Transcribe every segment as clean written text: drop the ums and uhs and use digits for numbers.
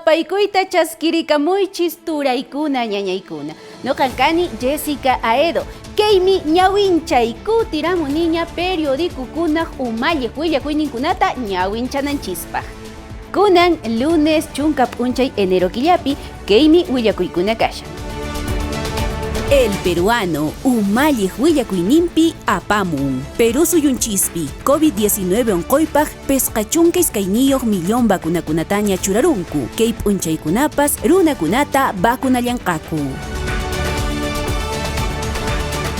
Napaykuyta chaskirikamuychis turaykuna ñañaykuna. Noqan kani Jessica Aedo. Kaymi ñawinchay kutiramuniña periodicokunaq umalliq willakuyninkunata ñawinchananchispaq. Kunan lunes chunka p'unchay enero killapi kaymi willakuykuna kashan. El Peruano umalliq willakuyninpi apamun Perú suyunchispi COVID-19 unquypaq 52 millón vacunakunataña churarunku, kay p'unchaykunapas runakunata vacunallanqaku.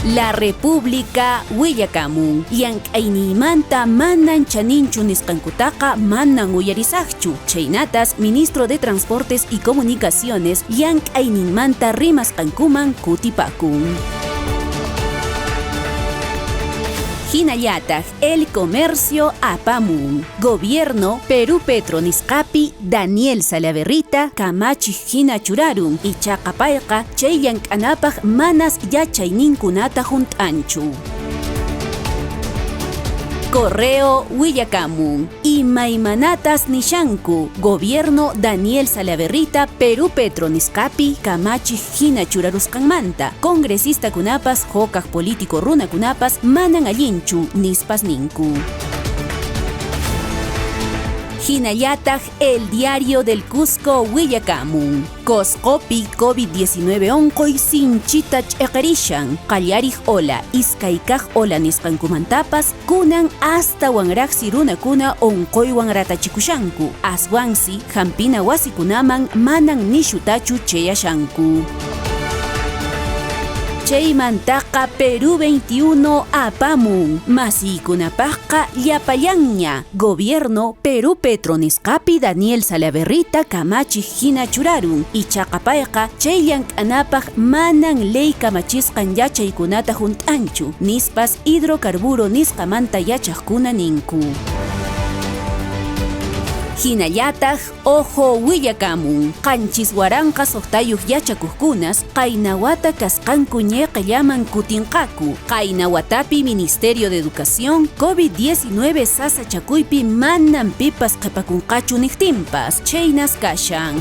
La República willakamun, llank'ayniymanta manan chaninchu nisqankutaqa manan uyarisaqchu, chhaynatas Ministro de Transportes y Comunicaciones llank'ayninmanta rimasqankuman kutipakun. Hinallataq El Comercio apamun, Gobierno Perú Petro nisqapi Daniel Salaverryta kamachiq hina churarun, ichaqa payqa chay llank'anapaq manas yachayninkunata hunt'anchu. Correo willakamun, imaymanatas nishanku Gobierno Daniel Salaverryta Perú Petro nisqapi kamachiq hina churarusqanmanta, congresistakunapas hukaq político runakunapas manan allinchu nispas ninku. Hinallataq El Diario del Cusco willakamun, Coscopi COVID-19 unquy sinchita ch'iqirishan, qallariq ola, iskay kaq ola nisqankumantapas kunan astawanraqsi runakuna unquywan ratachikushanku, aswansi hampina wasikunaman manan nishutachu chayashanku. Chaymantaqa Perú 21 apamun, masiykunapaqqa llapallanña, Gobierno Perú Petro nisqapi Daniel Salaverryta kamachiq hina churarun, ichaqa payqa chay llank'anapaq manan ley kamachisqan yachaykunata hunt'anchu, nispas hidrocarburo nisqamanta yachaqkuna ninku. Hinallataq Ojo willakamun, 7600 yachakuqkunas qayna wata kasqanku ñiqillaman kutinqaku. Qayna watapi Ministerio de Educación COVID-19 sasachakuypi manan pipas qhipakunqachu niqtinpas, chhaynas kashan.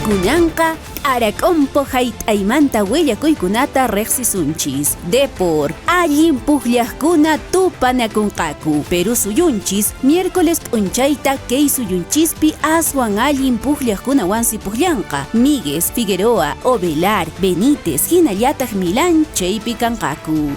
Kunanqa T'arak'umpu hayt'aymanta willakuykunata riqsisunchis. Depor, allin pukllaqkuna tupanakunqaku. Perú suyunchis, miércoles p'unchayta kay suyunchispi aswan allin pukllaqkunawansi pukllanqa. Míguez, Figueroa, Ovelar, Benítez hinallataq Milán chaypi kanqaku.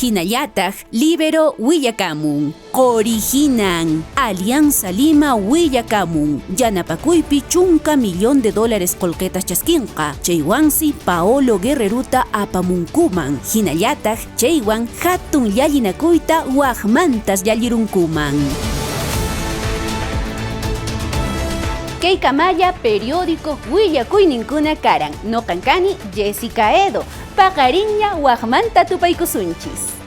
Hinallataq Libero willakamun. Qorihinan, Alianza Lima willakamun, yanapakuypi 10 millón de dólares qullqitas chaskinqa, chaywansi Paolo Guerreruta apamunkuman, hinallataq chaywan hatun llallinakuyta waqmantas llallirunkuman. Kay kamalla periódico willakuyninkuna karan, noqan kani Jessica Edo, paqarinña waqmanta tupaykusunchis.